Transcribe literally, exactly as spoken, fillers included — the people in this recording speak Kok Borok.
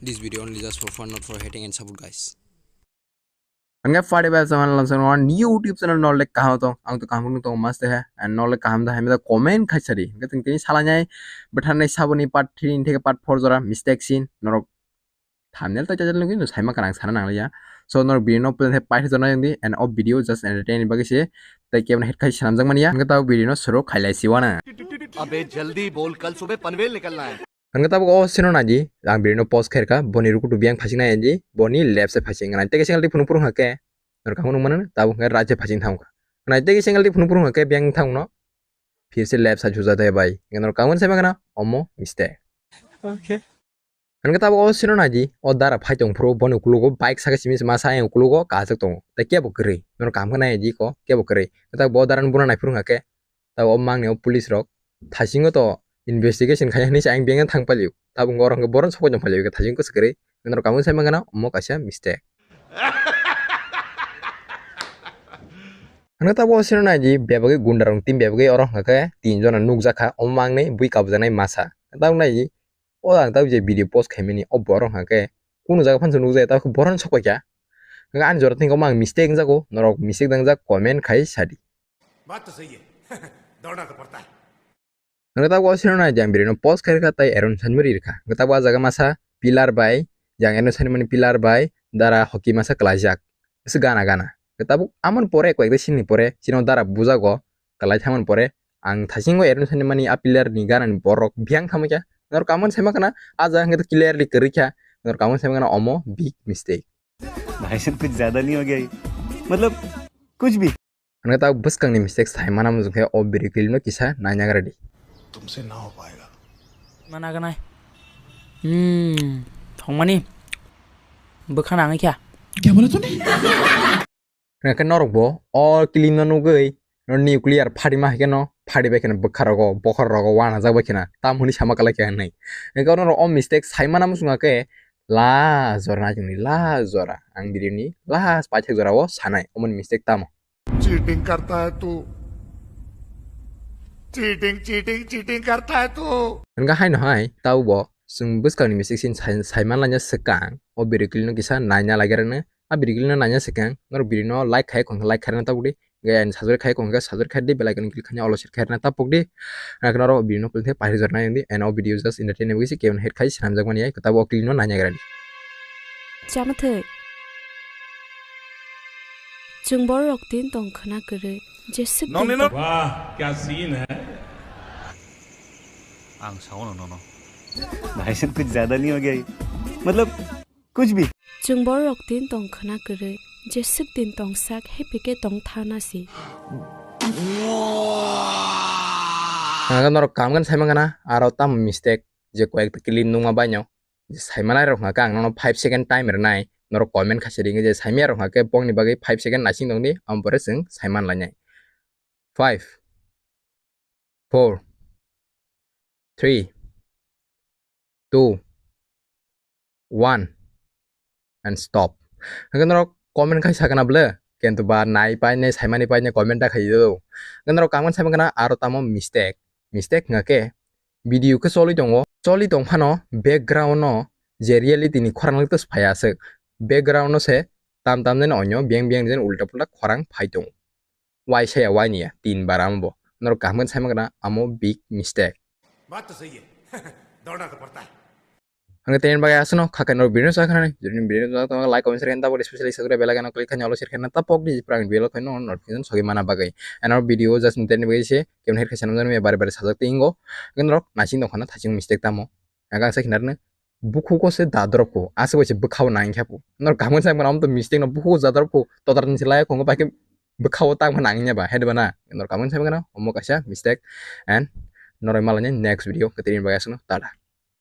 This video only just for fun, not for hating and support, guys. Hingke party bai chama langsung on new YouTube channel nole kaham tong, ang to kaham tong maste he, and nole kaham da hamda comment khai sari. Hingke tini salanyai bethanai saboni part three ni theke part four jora mistake sin norok thumbnail to chajal nugui no saima kanang sana nang ya. So norok bini no pwleng the paitha jona yang di and o video just entertain bagwi se tai kebna het khai sanam jak mania. Hingke tao video no suru khailai siwana. अबे जल्दी बोल, कल सुबह पनवेल निकलना है। Hingke tabuk o sino naidi, ang birino post khairkha, boni rukutu biyang phasing nai di, boni left se phasing nai. Tei kisa ngaldi phunuk phunuk hake, norok kamo nung mano, tabuk hingke right se phasing thangkha. Nai tei kisa ngaldi phunuk phunuk hake biyang thangno, phir se left side juja de bai. Hingke norok kamo sai mangana, omo mistake. Okay. Hingke tabuk o sino naidi, o dara phai tong phuru, boni ukulugo bike saka simi masa yang ukulugo kachak tongo. Tei kebo kwrwi, norok kam khe nai di ko, kebo kwrwi. Tabuk bo dara ni buna nai phuru hake, tabuk o mangni o police rok, thasingo to investigation khai hinwi se ang biyang thang palio. Tabuk oro hwnkhe boron sokoi tong palio, thasingo kwswk kwrwi. Norok kamo sai mangana, omo kaisa mistake. Hwnkhe tabuk o sino naidi, bebagwi gunda rok team bebagwi oro hwnkhe tin jona nukjakha, o mangni bui kabjaknai masa. Tabuk naidi, o ang tabuk je video post khaimani, o borok hwnkhe kunu jaga phansa nukjakya, tabuk boron sokoi kha. Hwnkhe ani jora thangkhe omo ang mistake wngjago, norok mistake dangjak comment khai sadi. बात तो सही है। दौड़ना तो पड़ता है। Hwnkhe tabuk o sino nai jang birino post khairkha tei Aaron Sanmari rikha. Hwnkhe tabuk o jaga masa pillar bai, jang Aaron Sanmari pillar bai dara hoki masa kwlaijak. Bwswk gana gana. Hwnkhe tabuk amoni pore koi ekta sinni pore sino dara bujago kwlai thangmani pore ang thasingo Aaron Sanmari a pillar ni gana ni borok biyang thangma kha. Norok kamo sai mangana a jaga hwnkhe clearly kwrwi kha. Norok kamo sai mangana omo big mistake. भाई साहब कुछ ज्यादा नहीं हो गया ये? मतलब कुछ भी। Hwnkhe tabuk bwskangni mistake sai mana muchung khe o video clip no kisa naina gra di. तुमसे ना हो पाएगा। Mana ganai. Hmm, thongmani. Bwkha nangwi kha. क्या बोला तूने? Hwnkhe norok bo o clip no nugwi no nuclear phari ma hai khe no phari bai khe no bwkha rogo bokhor rogo wana jak bai khe na tam hwnwi sama kwlai khe hinwi. Hwnkhe norok o mistake sai mana muchung khe last jora na chwngni last jora ang video ni last paithak jora o sanai omoni mistake tamo. Cheating करता है तू। Cheating, cheating, cheating करता है तू। Hwnkhe haino hai, taubo chwng bwskangni mistake sin sai, sai manlaina swkang. O video clip no kisa naina lagerano. A video clip no naina swkang, norok video no like khai, khon like khairana tabuk di. Hwnkhe ani sajwk khai, khon khe sajwk khai di, bell icon click khaina olo share khairana tabuk di. Hwnkhe norok video no pwlwng khe paithak jorna yang di. And o video just entertainment bagwi se keboni het khai swnamjak mani ya, tabuk o clip no naina gra di. Chamathai. Chwng borok tin tong khwna kwrwi, jeswk tin tong. वाह, क्या सीन है। Ang sao no, no, no। भाई साहब कुछ ज्यादा नहीं हो गया ये? मतलब कुछ भी। Chwng borok tin tong khwna kwrwi, jeswk tin tong sak happy khe tong thana si. Ang norok kam gan sai mangana, aro tam mistake je koyek ta clip nungma baino. Je saimanai rok hwnka khe ang nono five second time rwnai, norok comment khaisa ringwi je saimaya rok hwnka khe bongni bagwi five second naising tongdi, amo pore chwng saiman lainai. Five, four, three, two, one, and stop. Hwnkhe norok comment khai sakna bwle, kintu ba nai painai saimani painai comment ta khai do. Hwnkhe norok comment sai mangana aro tamo mistake. Mistake hwnka khe video khe choli tongo, choli tong phano background no je reality ni khorang lik tos phai aswk, background no se tam tam jani onyo biyang biyang jani ulta pulta khorang phai tongo. Wai saya wai niya tin bar amo bo. Norok kaham khe sai mangana amo big mistake. बात तो सही है। दौड़ना तो पड़ता है। Hwnkhe tei bagwi aswkno kha khe norok video no chakha nani, jodi video no chakha like comment share khe tabok, especially subscribe bell icon no click khaina olo share khaina tabok di, prank video khaino notification sogwi mana bagwi. And norok video just entertainment bagwi se keboni het khaisa namjani bare bare sajak tei ingo. Hwnkhe norok naising tong khana thaising mistake tamo. Hwnkhe ang sai khna rwno bukhugo se dadrop kho, aswk bai se bwkhao nang khe pho. Norok kaham khe sai mano amo to mistake no bukhugo dadrop kho, totar ni se laya khongo bai khe bwkhao tang phano nangya ba, hai ba na? Norok kaham khe sai mano omo kaisa mistake and norok malani next video khe tini bagwi aswkno tata.